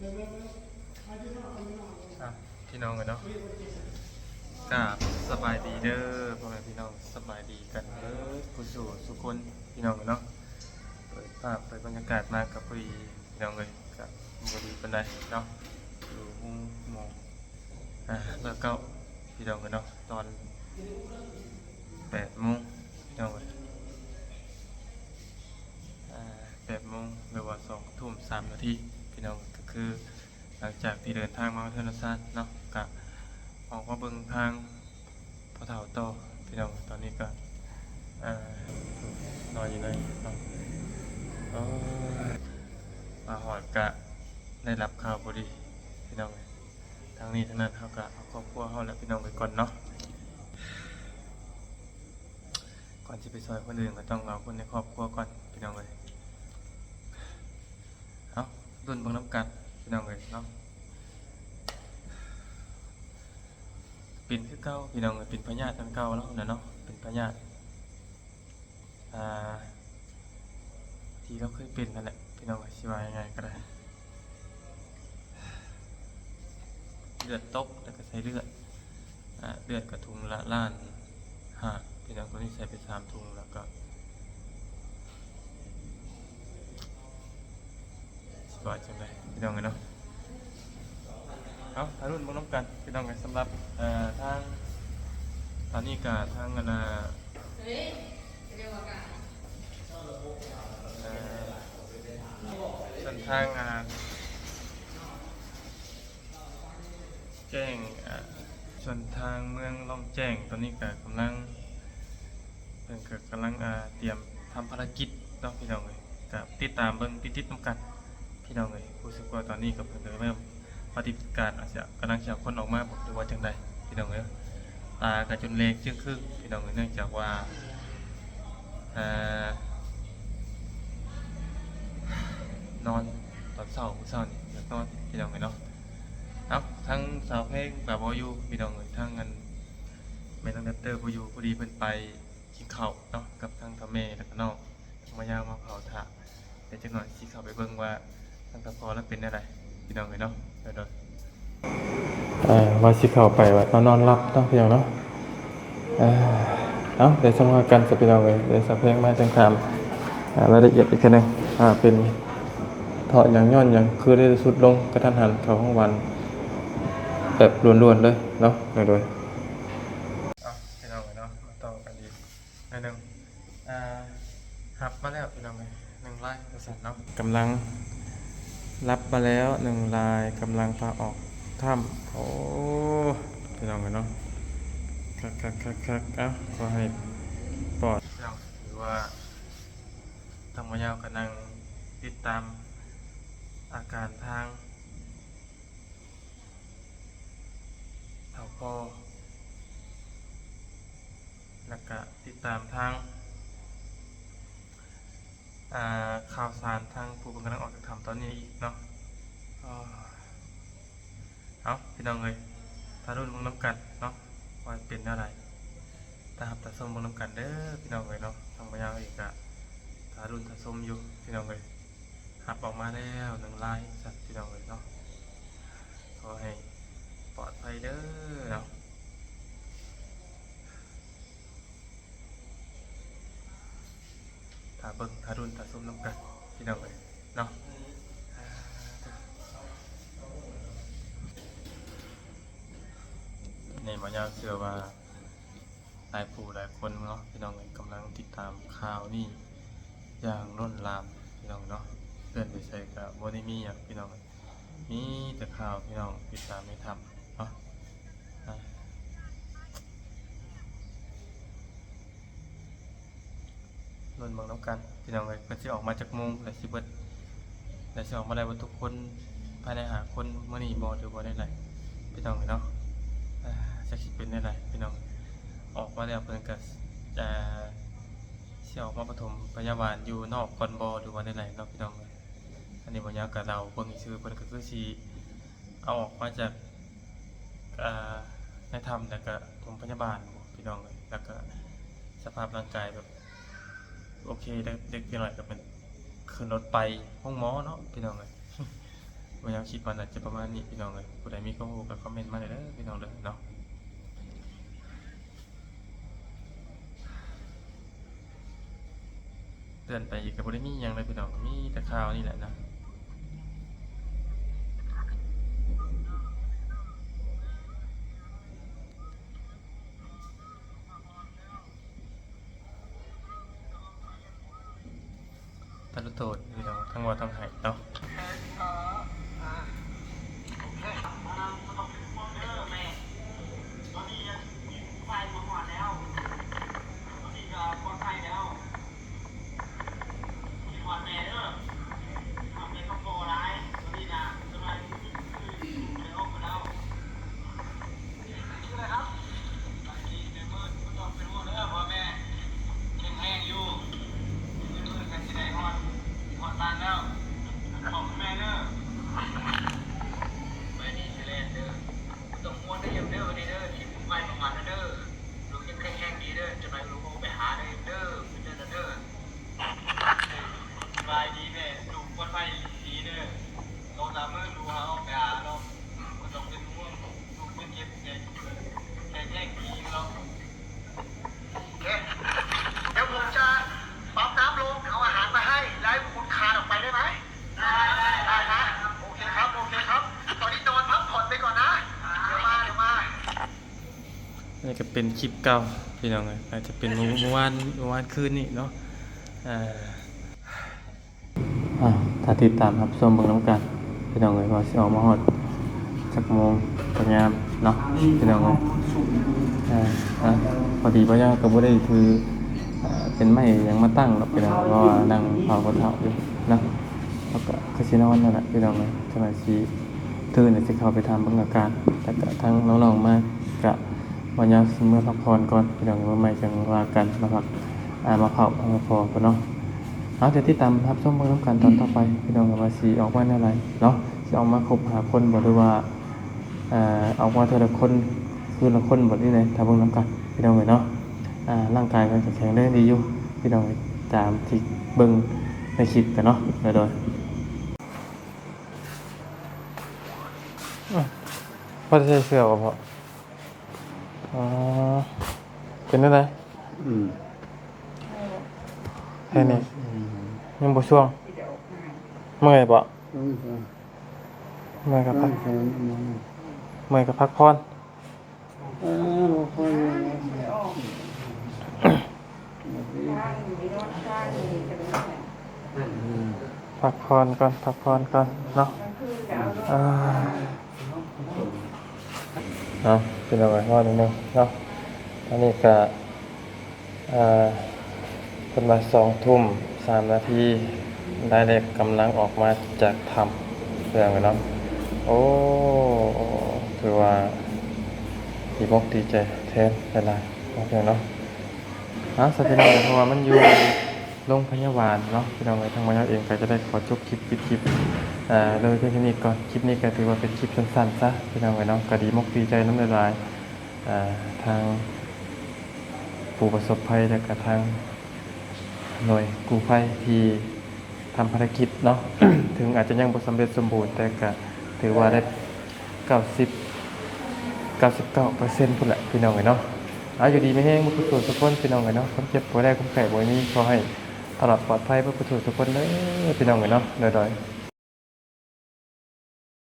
ອ່ະ ພີ່ນ້ອງເອີຍເນາະ ກາບສະບາຍດີເດີພໍ່ແມ່ພີ່ນ້ອງ ສະບາຍດີກັນເບິດຄູ່ສູ່ສູ່ຄົນພີ່ນ້ອງເອີຍເນາະ. ເປີດພາບເປີດບັນຍາກາດມາກໍພໍດີພີ່ນ້ອງເອີຍ ກໍບໍ່ດີປານໃດເນາະ ຢູ່ໂຮງໝໍ ອ່າ ຮ້ອຍເກົ້າ ພີ່ນ້ອງເອີຍເນາະ ຕອນແປດໂມງພີ່ນ້ອງເອີຍ ອ່າ ແປດໂມງ ຫຼືວ່າສອງທຸ່ມສາມນາທີພີ່ນ້ອງ ກໍຄືຫຼັງຈາກທີ່ເດີນທາງມາຮອດເຮືອນຮອດຊານເນາະ ກະອອກມາເບິ່ງທາງພໍ່ເຖົ້າຕໍ່ພີ່ນ້ອງ. ຕອນນີ້ກະ ອ່າ ນອນຢູ່ໃນເນາະ ເອີ ມາຮອດກະໄດ້ຮັບຂ່າວພໍດີພີ່ນ້ອງເອີຍ. ທັງນີ້ທັງນັ້ນເຮົາກະເອົາຄອບຄົວເຮົາແຫຼະພີ່ນ້ອງໄປກ່ອນເນາະ ກ່ອນຊິໄປຊ່ອຍຄົນອື່ນກໍຕ້ອງເອົາຄົນໃນຄອບຄົວກ່ອນພີ່ນ້ອງເອີຍ. ເອົາ ລຸ້ນເບິ່ງນຳກັນພີ່ນ້ອງເອີຍເນາະ. ເປັນຄືເກົ່າພີ່ນ້ອງເອີຍ ເປັນພະຍາດຄືເກົ່າແລ້ວນະເນາະ ເປັນພະຍາດ ອ່າ ທີ່ລາວເຄີຍເປັນຫັ້ນແຫຼະພີ່ນ້ອງເອີຍ ຊິວ່າງ່າຍໆກໍໄດ້. ເລືອດຕົກ ແລ້ວກໍໃສ່ເລືອດ ອ່າ ເລືອດກໍທຸງລະລ້ານຫ້າ ພີ່ນ້ອງ ໂຕນີ້ໃສ່ໄປສາມທຸງ ແລ້ວກໍ ຊິວ່າຈັ່ງໃດພີ່ນ້ອງເອີຍເນາະ. ເອົາ ຖ້າລຸ້ນເບິ່ງນຳກັນພີ່ນ້ອງເອີຍ ສຳລັບ ເອີ ທາງ ຕອນນີ້ກະທາງອັນນ່າ ເອີ ເອີ ເສັ້ນທາງ ອ່າ ແຈ້ງ ອ່າ ເສັ້ນທາງເມືອງລ່ອງແຈ້ງ ຕອນນີ້ກະກຳລັງ ເພິ່ນກໍກຳລັງ ອ່າ ຕຽມທຳພາລະກິດເນາະພີ່ນ້ອງເອີຍ ກໍຕິດຕາມເບິ່ງຕິດໆນຳກັນພີ່ນ້ອງເອີຍ. ຮູ້ສຶກວ່າຕອນນີ້ກໍເພິ່ນກໍເລີ່ມປະຕິບັດການ ອາດຈະກຳລັງຊິເອົາຄົນອອກມາບໍ ຫຼືວ່າຈັ່ງໃດພີ່ນ້ອງເອີຍ. ຕາກໍຈົນແລງຈຶ່ງຄຶ່ງພີ່ນ້ອງເອີຍ ເນື່ອງຈາກວ່າ ອ່າ ນອນຕອນເຊົ້າ ມື້ເຊົ້ານີ້ຢາກນອນພີ່ນ້ອງເອີຍເນາະ. ເອົ້າ ທາງສາວແພງກໍບໍ່ຢູ່ພີ່ນ້ອງເອີຍ ທາງອັນແມ່ນ້ອງແຣັບເຕີບໍ່ຢູ່ ພໍດີເພິ່ນໄປ ກິນເຂົ້າເນາະ ກັບທາງເຖົ້າແມ່ ແລ້ວກໍນ້ອງ ທາງມາຍາວມາເຝົ້າຖ້າ. ດຽວຈັກໜ່ອຍຊິເຂົ້າໄປເບິ່ງວ່າທາງຕາພໍ່ລາວເປັນແນວໃດພີ່ນ້ອງເອີຍເນາະ. ໂດຍໆ ເອີ ວ່າຊິເຂົ້າໄປວ່າລາວນອນຫຼັບເນາະພີ່ນ້ອງເນາະ. ເອີ ເອົ້າ ດຽວຈັ່ງວ່າກັນຊະພີ່ນ້ອງເອີຍ ດຽວສາວແພງມາຈັ່ງຖາມ ອ່າ ລາຍລະອຽດອີກເທື່ອໜຶ່ງ ອ່າ ເປັນເພາະຫຍັງ ຍ້ອນຫຍັງ ຄືໄດ້ຊຸດລົງກະທັນຫັນ ເຂົ້າໂຮງບານແບບດ່ວນໆເລີຍເນາະ. ໂດຍໆ ເອົ້າ ພີ່ນ້ອງເອີຍເນາະ ມາຕໍ່ກັນອີກ ໜ້ອຍໜຶ່ງ ອ່າ ຮັບມາແລ້ວພີ່ນ້ອງເອີຍ ໜຶ່ງລາຍວ່າຊັ້ນເນາະ. ກຳລັງຮັບມາແລ້ວໜຶ່ງລາຍ ກຳລັງພາອອກຖ້ຳ. ໂອ້ ພີ່ນ້ອງເອີຍເນາະ ຄັກໆໆໆ. ເອົ້າ ຂໍໃຫ້ປອດ ພີ່ນ້ອງ ຖືວ່າທາງໝໍຍາວກຳລັງຕິດຕາມອາການທາງ ເຖົ້າພໍ່ ແລ້ວກະຕິດຕາມທາງ ອ່າ ຂ່າວສານທາງຜູ້ເພິ່ນກຳລັງອອກຈາກຖ້ຳຕອນນີ້ອີກເນາະ. ເອົ້າ ພີ່ນ້ອງເອີຍ ຖ້າລຸ້ນເບິ່ງນຳກັນເນາະ ວ່າເປັນແນວໃດ ຖ້າຮັບຖ້າຊົມເບິ່ງນຳກັນເດີພີ່ນ້ອງເອີຍເນາະ. ທາງໝໍຍາວເອງກະຖ້າລຸ້ນຖ້າຊົມຢູ່ພີ່ນ້ອງເອີຍ. ຮັບອອກມາແລ້ວໜຶ່ງລາຍຊັ້ນພີ່ນ້ອງເອີຍເນາະ ຂໍໃຫ້ປອດໄພເດີເນາະ. ຖ້າເບິ່ງ ຖ້າລຸ້ນ ຖ້າຊົມນຳກັນພີ່ນ້ອງເອີຍເນາະ. ໃນໝໍຍາວເຊື່ອວ່າ ຫຼາຍຜູ້ຫຼາຍຄົນເນາະ ພີ່ນ້ອງເອີຍ ກຳລັງຕິດຕາມຂ່າວນີ້ຢ່າງລົ້ນຫຼາມ ພີ່ນ້ອງເນາະ. ເລື່ອນໄປໃສກະບໍ່ໄດ້ມີຫຍັງ ພີ່ນ້ອງເອີຍ ມີແຕ່ຂ່າວ ພີ່ນ້ອງ ຕິດຕາມໃນຖ້ຳເນາະ. ອ່າ ລຸ້ນເບິ່ງນຳກັນພີ່ນ້ອງເອີຍ ເພິ່ນຊິອອກມາຈັກໂມງ ແລະ ຊິເບິດ ແລະ ຊິອອກມາໄດ້ເບິດທຸກຄົນພາຍໃນຫ້າຄົນມື້ນີ້ບໍ່ ຫຼືວ່າແນວໃດ ພີ່ນ້ອງເອີຍເນາະ. ອ່າ ຈັກຊິເປັນແນວໃດ ພີ່ນ້ອງ ອອກມາແລ້ວເພິ່ນກະ ອ່າ ຊິອອກມາປະຖົມພະຍາບານຢູ່ນອກກ່ອນບໍ່ ຫຼືວ່າແນວໃດເນາະ ພີ່ນ້ອງເອີຍ. ອັນນີ້ໝໍຍາວກະເດົາເບິ່ງຊື່ໆ ເພິ່ນກະຄືຊິເອົາອອກມາຈາກ ອ່າ ໃນຖ້ຳ ແລ້ວກະປະຖົມພະຍາບານ ພີ່ນ້ອງເອີຍ ແລ້ວກະສະພາບຮ່າງກາຍແບບ ໂອເຄ ເດັກ ເດັກນ້ອຍກະແມ່ນຂຶ້ນລົດໄປໂຮງໝໍເນາະ ພີ່ນ້ອງເອີຍ. ວ່າແນວຄລິບມັນອາດຈະປະມານນີ້ພີ່ນ້ອງເອີຍ ຜູ້ໃດມີຄວາມຮູ້ກໍຄອມເມັນມາໄດ້ເດີພີ່ນ້ອງເດີເນາະ. ເຕືອນໄປອີກກໍບໍ່ໄດ້ມີຫຍັງເລີຍພີ່ນ້ອງ ມີແຕ່ຂ່າວນີ້ແຫຼະນະ. ທ່ານໂທດພີ່ນ້ອງ ທັງເວົ້າທັງໄຫ້ເນາະ. ສະບາຍດີແມ່ ລູກປອດໄພດີເດີ ສອງສາມມື້ລູກເຮົາໄປຫາເນາະ ບໍ່ຕ້ອງເປັນຫ່ວງ ລູກເປັນເຈັບແຂນ ແຂນແຮງດີເນາະ. ໂອເຄ เดี๋ยวผมจะปั๊มน้ำลง เอาอาหารมาให้ แล้วให้คุณคลานออกไปได้ไหม? ได้ ได้ ได้นะ โอเคครับ โอเคครับ ตอนนี้นอนพักผ่อนไปก่อนนะ เดี๋ยวมา เดี๋ยวมา. ອັນນີ້ກໍເປັນຄລິບເກົ່າພີ່ນ້ອງເອີຍ ອາດຈະເປັນມື້ ມື້ວານ ມື້ວານຄືນນີ້ເນາະ ອ່າ ອ່າ ຖ້າຕິດຕາມຮັບຊົມເບິ່ງນຳກັນພີ່ນ້ອງເອີຍ ວ່າຊິອອກມາຮອດຈັກໂມງຈັກຍາມເນາະພີ່ນ້ອງເອີຍ. ອ່າ ພໍດີບ່າວຍາວກໍບໍ່ໄດ້ຖື ອ່າ ເປັນໄມ້ຫຍັງມາຕັ້ງດອກພີ່ນ້ອງ ເພາະວ່ານັ່ງເຝົ້າພໍ່ເຖົ້າຢູ່ເນາະ ເຮົາກໍຄືຊິນອນນັ້ນແຫຼະພີ່ນ້ອງເອີຍ ຈັ່ງໃດຊິ ຕື່ນຊິເຂົ້າໄປຖາມເບິ່ງອາການ ແລ້ວກະທາງນ້ອງໆມາ ກະວ່າຍາມຊິເມືອພັກຜ່ອນກ່ອນພີ່ນ້ອງ ມື້ໃໝ່ຈັ່ງວ່າກັນ ມາພັກ ອ່າ ມາເຝົ້າ ມາພໍ້ກັນເນາະ. ເອົາ ດຽວຕິດຕາມຮັບຊົມເບິ່ງນຳກັນຕອນຕໍ່ໄປພີ່ນ້ອງ ວ່າຊິອອກມາແນວໃດເນາະ ຊິອອກມາຄົບຫ້າຄົນບໍ່ ຫຼືວ່າ ເອີ ອອກມາເທື່ອລະຄົນ ຄືລະຄົນບໍ່ ຫຼືໃດ ຖ້າເບິ່ງນຳກັນພີ່ນ້ອງເອີຍເນາະ. ອ່າ ຮ່າງກາຍເພິ່ນກໍແຂງແຮງດີຢູ່ພີ່ນ້ອງ ຕາມທີ່ເບິ່ງໃນຄລິບກັນເນາະ ໂດຍ ໂດຍ. ອືມ ບໍ່ໄດ້ໃສ່ເສື້ອບໍ່ພໍ່? ອໍ ເປັນແນວໃດ? ອືມ ແຄ່ນີ້ ອືມ ຍັງບໍ່ຊ່ວງ ເມື່ອຍບໍ່? ອືມ ເມື່ອຍກໍພັກ ອືມ ເມື່ອຍກໍພັກຜ່ອນ. ອ່າ ບໍ່ຄ່ອຍ ພັກຜ່ອນກ່ອນ ພັກຜ່ອນກ່ອນເນາະ. ອ່າ ເອົາ ພີ່ນ້ອງເອີຍ ຮອດແລ້ວເນາະ ຕອນນີ້ກະ ອ່າ ເພິ່ນວ່າສອງທຸ່ມສາມນາທີ ໄດ້ເດັກກຳລັງອອກມາຈາກຖ້ຳ ເພິ່ນວ່າເນາະ. ໂອ້ ຖືວ່າດີອົກດີໃຈແທນຫຼາຍໆເນາະ ເພິ່ນເນາະ. ເອົາ ຊະ ພີ່ນ້ອງເອີຍ ເພາະວ່າມັນຢູ່ໂຮງພະຍາບານເນາະ ພີ່ນ້ອງເອີຍ ທາງບ່າວຍາວເອງກໍຈະໄດ້ຂໍຈົບຄລິບ ປິດຄລິບ ເອີ ໂດຍພຽງເທົ່ານີ້ກ່ອນ. ຄລິບນີ້ກໍຖືວ່າເປັນຄລິບສັ້ນໆຊະ ພີ່ນ້ອງເອີຍເນາະ ກໍດີອົກດີໃຈນຳຫຼາຍໆ ອ່າ ທາງຜູ້ປະສົບໄພ ແລະກະທາງໜ່ວຍກູ້ໄພທີ່ທຳພາລະກິດເນາະ ເຖິງອາດຈະຍັງບໍ່ສຳເລັດສົມບູນ ແຕ່ກະຖືວ່າໄດ້ເກົ້າສິບ ເກົ້າສິບເກົ້າເປີເຊັນພຸ້ນແຫຼະ ພີ່ນ້ອງເອີຍເນາະ. ເອົາ ຢູ່ດີມີແຮງເບິດທຸກຄົນ ພີ່ນ້ອງເອີຍເນາະ ຄວາມເຈັບບໍ່ໄດ້ ຄວາມໄຂ້ບໍ່ມີ ຂໍໃຫ້ຕະຫຼອດປອດໄພເບິດທຸກຄົນເດີ ພີ່ນ້ອງເອີຍເນາະ ໂດຍໆ.